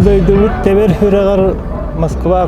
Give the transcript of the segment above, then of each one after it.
дойдубут тэбэр сүрэҕэр Москва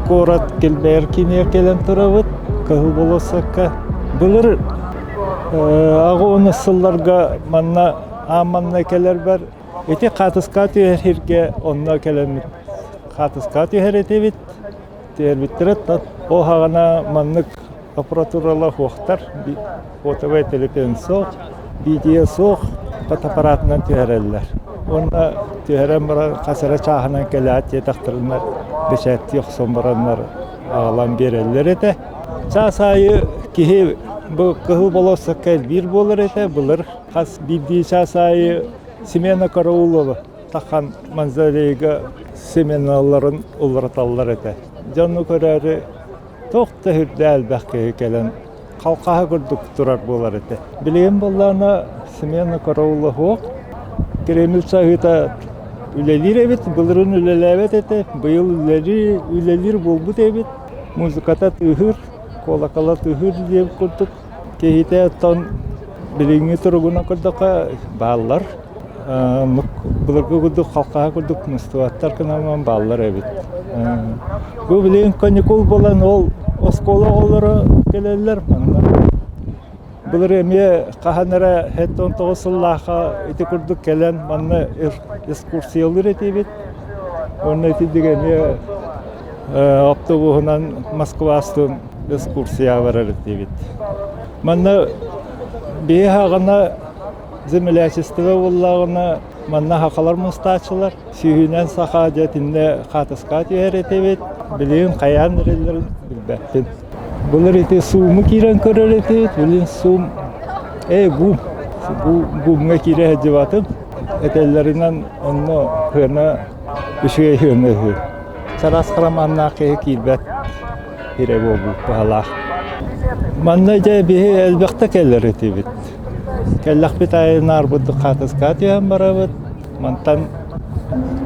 куорат килбэйэр киинигэр кэлэн турабыт, Кыһыл болуоссакка. Былыр аҕа сылларга манна аан манна кэлэрбэр ити хаатыска түһэр сиргэ онно кэлэммит хаатыска түһэр этибит. Түһэрбиттэрэ ол саҕана маннык аппаратуралар суохтар, фотовай телефон суох, видео суох, фотоаппаратынан түһэрэллэр. Уонна түһэрэн баран хас эрэ чааһынан кэлээт диэтэхтэринэ бэчээттии охсон бараннар аҕалан биэрэллэр этэ. Чаас аайы киһи бу Кыһыл болуоссакка элбиир буолар этэ. Былыр хас биирдии чаас аайы Семена Караулова тахан мавзолейга семеналарын уларыталлар этэ. Дьону көрөөрү Туох да үрдэ элбэх киһи кэлэн халхаһа курдук турар буолар этэ. Билигин буоллаҕына смена караула суох. Кремль саһыыта үлэлиир эбит, былырыын үлэлээбэт этэ, быйыл үлэлиир, үлэлиир буолбут эбит. Музыката тыаһыыр, куолакала тыаһыыр диэн курдук. Киһитэ оттон билиҥҥи туругунан көрдөххө бааллар. Былыргы курдук халхаһа курдук мустубаттар гынан бааллар эбит. Бу билигин каникул буолан ол оскуола оҕолоро кэлэллэр манна. Былыр эмиэ хаһан эрэ 79 сыллаахха ити курдук кэлэн манна экскурсиялыыр этибит. Уонна итинник эмиэ автобуһунан Москвастын экскурсия барар этибит. Манна биһи хаҕана землячество буоллаҕына манна сахалар мустааччылар. Сүүһүнэн саха дьэ итиннэ хаатыска түһэр этибит. Билигин хайаан эрэллэрин билбэппин. Былыр ити сууму киирэн көрөр этибит. Билигин суум ээ гум. Гумҥа киирэ сылдьыбатым. Этэллэринэн онно сыана үчүгэй сыана үһү. Чараас харамааннаах киһи киирбэт сирэ буолбут баһалаах. Манна дьэ биһи элбэхтэ кэлэр этибит. Кэллэхпит аайы наарбыт хаатыска түһэн барабыт. Мантан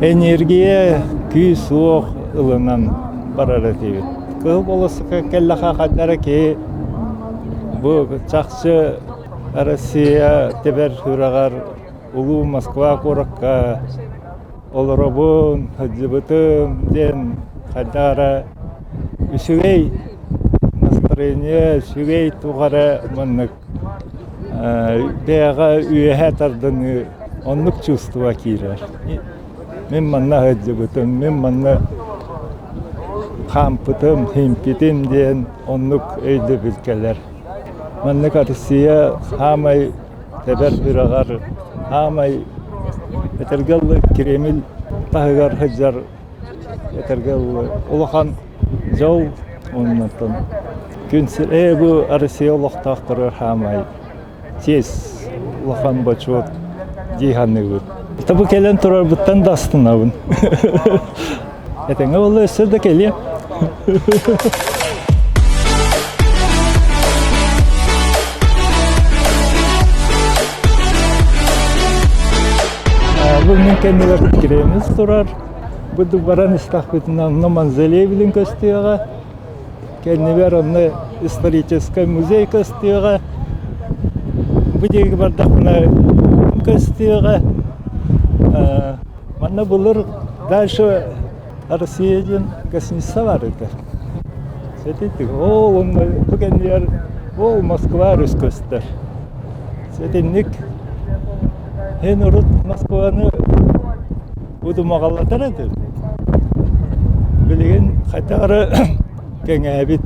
энергия күүс-уох ылынан барар этибит. Кыһыл болуоссакка кэллэххэ хайда эрэ киһи бу чахчы Россия тэбэр сүрэҕэр улуу Москва куоракка олоробун, сылдьыбытым диэн хайдах эрэ үчүгэй настроение, үчүгэй туох эрэ маннык бэйэҕэ үөһэ тардыныы оннук чувство киирэр. Мин манна сылдьыбытым, мин манна хаампытым, химпитим диэн оннук өйдөбүл кэлэр. Маннык Россия саамай тэбэр сүрэҕэр, саамай этэргэ дылы Кремль таһыгар сылдьар этэргэ дылы улахан дьол уоннаттан күн сир бу Россия олохтоохторугар саамай чиэс улахан бочуот дии саныыбын. Бу кэлэн турарбыттан да астынабын. Этэҥҥэ буолла өссө да кэлиэм. Бу мин кэннигэр Кремль турар. Бу баран истэхпитинэ онно мавзолей билин көстүөҕэ. Кэннибэр онно историческай музей көстүөҕэ. Бу диэки бардахпына көстүөҕэ. Манна былыр дальше Россия диэн гостиница бар этэ. Сэтинник ол онно бу кэннигэр ол Москва өрүс көстөр. Сэтинник эн урут Москваны удумаҕалатар этим. Билигин хайдах эрэ кэҥээбит.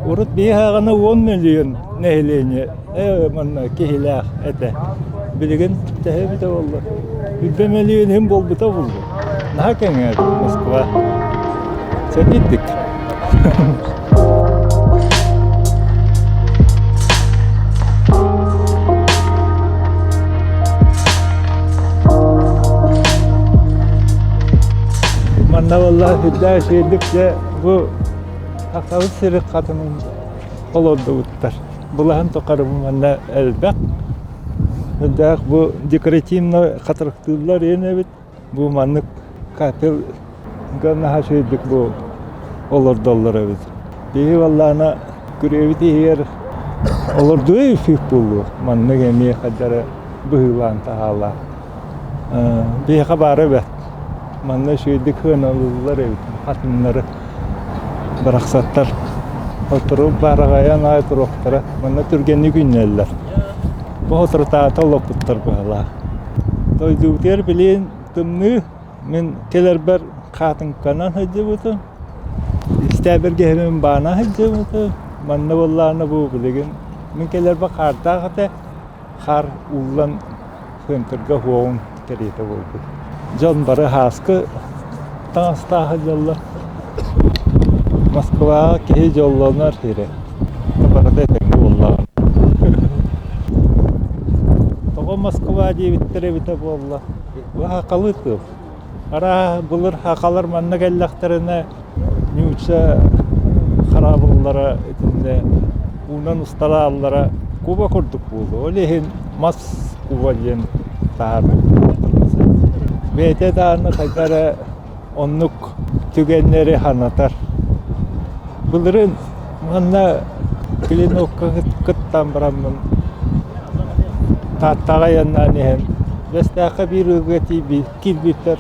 Урут биһи ааҕына 10 миллион нэһилиэнньэ манна киһилээх этэ. Билигин төһө эбитэ буолла? Билбэ миллион иһин буолбута буолуо. Наһаа кэҥээбит Москва. Сэтийдик. Манна буолла сүрдээх үчүгэйдик дьэ бу Сахабыт сирин хатынын олордубуттар. Былаһын тухары манна элбэх. Сүрдээх бу декоративно хатырыктыыллар иэн эбит. Бу маннык капель наһаа үчүгэйдик бу олордоллор эбит. Биһиги буоллаҕына күрүөбүт иһигэр олордуо үсүк буолуо. Маннык эмиэ хайдары быһыылаан таһаалаах. Биһиэхэ баара эбээт. Манна үчүгэйдик сыаналыыллар эбит хатыҥнары барахсаттар. Сотору баараҕайан аайы туруохтара. Манна түргэнник үүннэллэр. Бу соторутааҕыта олоппуттар быһыылаах. Дойдубутугар билигин тымныы. Мин кэлэрбэр хаатыҥканан сылдьыбытым. Истээбэргэһимин баана сылдьыбытым. Манна буоллаҕына бу билигин мин кэлэрбэр хаардаах этэ. Хаар ууллан центрга уоҕун кэриэтэ буолбут. Дьон бары һааскы таҥастаах сылдьаллар. Москваҕа киһи дьоллонор сирэ. Барыта этэҥҥэ буоллаҕа. Тоҕо Москва диэбиттэр эбитэ буолла? Бу сахалыы тыл. Арааһа былыр сахалар манна кэллэхтэринэ нуучча хараабыллара итиннэ уунан усталааллара куба курдук буолуо. Ол иһин мас куба диэн таһаарбыт. Бэйэтэ даҕаны хайдах эрэ оннук түгэннэри санатар. Былырыын манна клинокка кыттан бараммын Тааттаҕа айаннаан иһэн Бэстээххэ биир ыалга киирбиппэр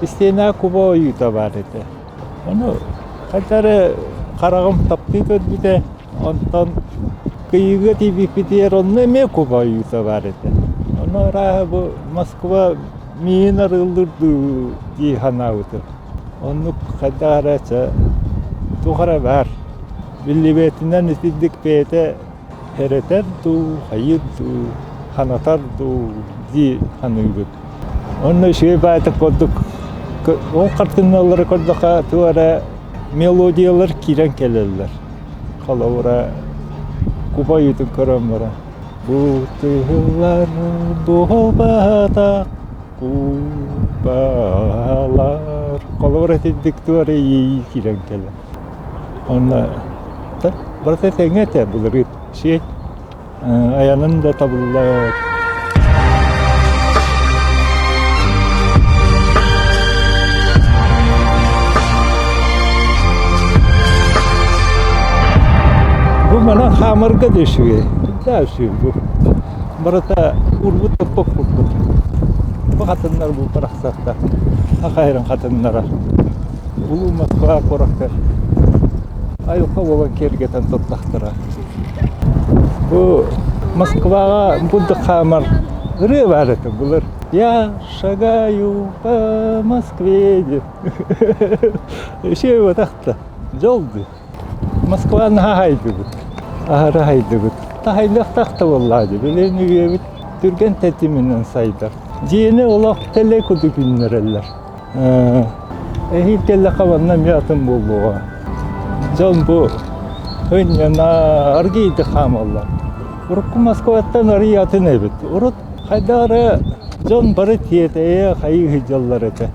истиэнэҕэ куба ойуута баар этэ. Ону хайдах эрэ хараҕым таптыы көрбүтэ, онтон Кыйыга тиийбиппитигэр онно эмиэ куба ойуута баар этэ. Ону арааһа бу Москва миин арыыллыр дуу дии санаабытым. Оннук хайдах эрэ чэ туох эрэ баар. Биллибэтинэн итинник бэйэтэ Эрэтэр дуу, хайыыр дуу, ханатар дуу дии саныыбыт. Онно үчүгэй баайдык курдук ол хартыыналары көрдөххө туох эрэ мелодиялар киирэн кэлэллэр. Холобура, куба ойуутун көрөн баран Бу тыһыллар буолбатах кубалар холобура итинник туох эрэ иэйии киирэн кэлэр. Онно барыта тэҥэ этэ былырыын сиэт айанын да табыллар. Бу манан хаамарга да үчүгэй. Да үчүгэй бу. Барыта урбут топпок курдук. Бу хатыннар бу барахсаттар. Хахайрын хатыннара. Улуу Москва куоракка айылҕа буолан киэргэтэн туттахтара. Бу Москваҕа бурдук хаамар ырыа баар этэ былыр. Я шагаю по Москве диэн. Үчүгэй буотах да, дьол дии. Москва наһаа хайдыбыт, аһара хайдыбыт. Таһайдахтах да буоллаа дии, билигин үйэбит түргэн тэтиминэн сайдар. Дьиэни олох тэлэй курдук үүннэрэллэр. Эһиил кэллэххэ манна эмиэ атын буолуоҕа. Дьон бу ынньана аргыйдык хаамаллар. Урукку Москваттан арыый атын эбит. Урут хайдах эрэ дьон бары тиэтэйэ хайыы сылдьаллар этэ.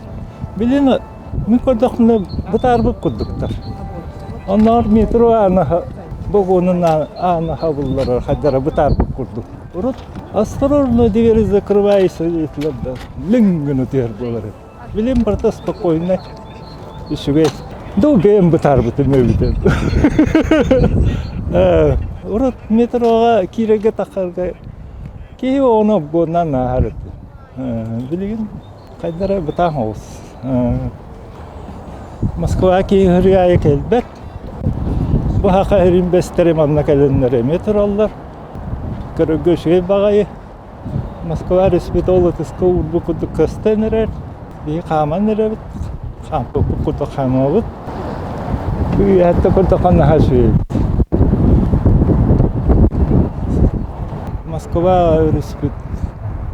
Билин мин көрдөхпүнэ бытаарбыт курдуктар. Оннооҕор метро аана богуонун аана хабыллара хайдара бытаарбыт курдук. Урут осторожно двери закрывайся диэтилэр да лиҥ гына түһэр буолар этэ. Билим барыта спокойно үчүгэй. Дуу бэйэм бытаарбытым эбитэ. Урут метроҕа киирэргэ тахсарга киһи оҕону обгоннаан ааһар этэ. Билигин хайдара бытаан оҕус. Москва киһи аайы кэлбэт. Бу саха сирин бэстэри манна кэлэннэр эмиэ тураллар. Көрөргө үчүгэй баҕайы. Москва респитол ытыска уурбут курдук көстөн эрэр. Биһи хааман эрэбит. Хаампыппыт курдук хаамабыт. Үөһэттэн көрдөххө наһаа үчүгэй эбит. Москва өрүспүт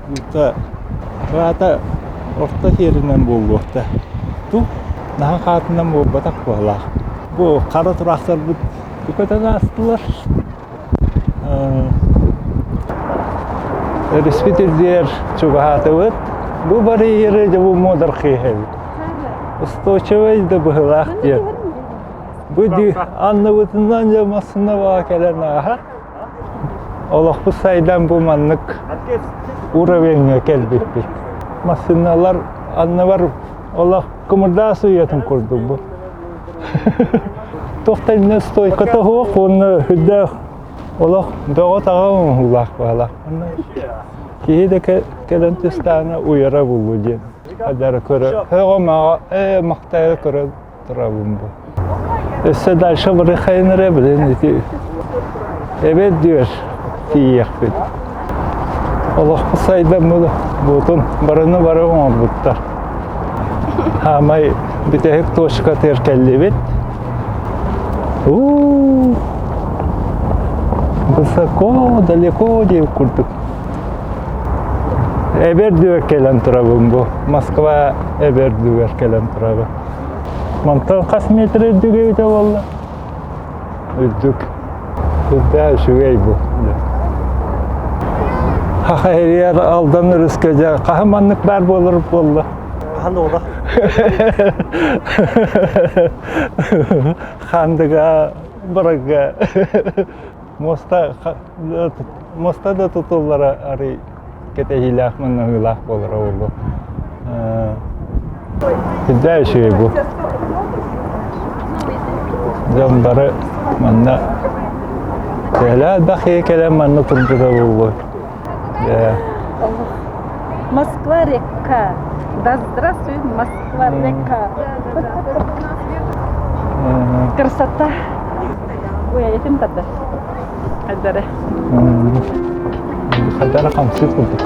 уута баата орто сиэринэн буолуохта. Ту наһаа хаатынан буолбатах быһалаах. Бу хара тураахтарбыт көтөн аастылар. Өрүспүт үрдүгэр чугаһаатыбыт. Бу барьеры дьэ бу муодархыыһа эбит. Устойчивай да быһыылаах диэн. Бу анныбытынан дьэ массыына баҕа кэлэн ааһар. Олохпут сайдан бу маннык уровеҥҥа кэлбиппит. Массыыналар анныбар олох кымырдаас уйатын курдук бу. Туох да иннэ стойката суох уонна үрдээх олох бөҕө-таҕа оҥоһуулаах баалаах. Киһи да кэлэн түстэҕинэ уйара буолуо диэн. Хадары көрө, högömaga, э, мактайы көрө турабын бу. Өссө дальше барыхайын билин ити эбет диyor тиийиэхпит. Олохпут сайдан буутун барыны бары оҥорбуттар. Хаамай бүтэһик точкатыгар кэллибит. У высоко, далеко диэбит курдук. Эбэрдүгэр кэлэн турабын бу. Москва Эбэрдүгэр кэлэн турабын. Мантан хас метр үрдүк эбитэ буолла? Үрдүк. Үрдээ үчүгэй бу. Хаха эрийэр Алдан өрүскэ дьэ хаһан маннык баар буолар буолла? Хаһан да Хандыга барарга муоста муоста да тутуллара арый кэтэһиилээх маннаһыылаах буолара буолуо. Сүрдээх үчүгэй бу. Дьон бары манна төһөлөөх элбэх киһи кэлэн манна турбута буолуой. Москва река. Да здравствует Москва река. Красота. Ой, а этим тогда. Хайдары. Хайдары хамсыыр курдук.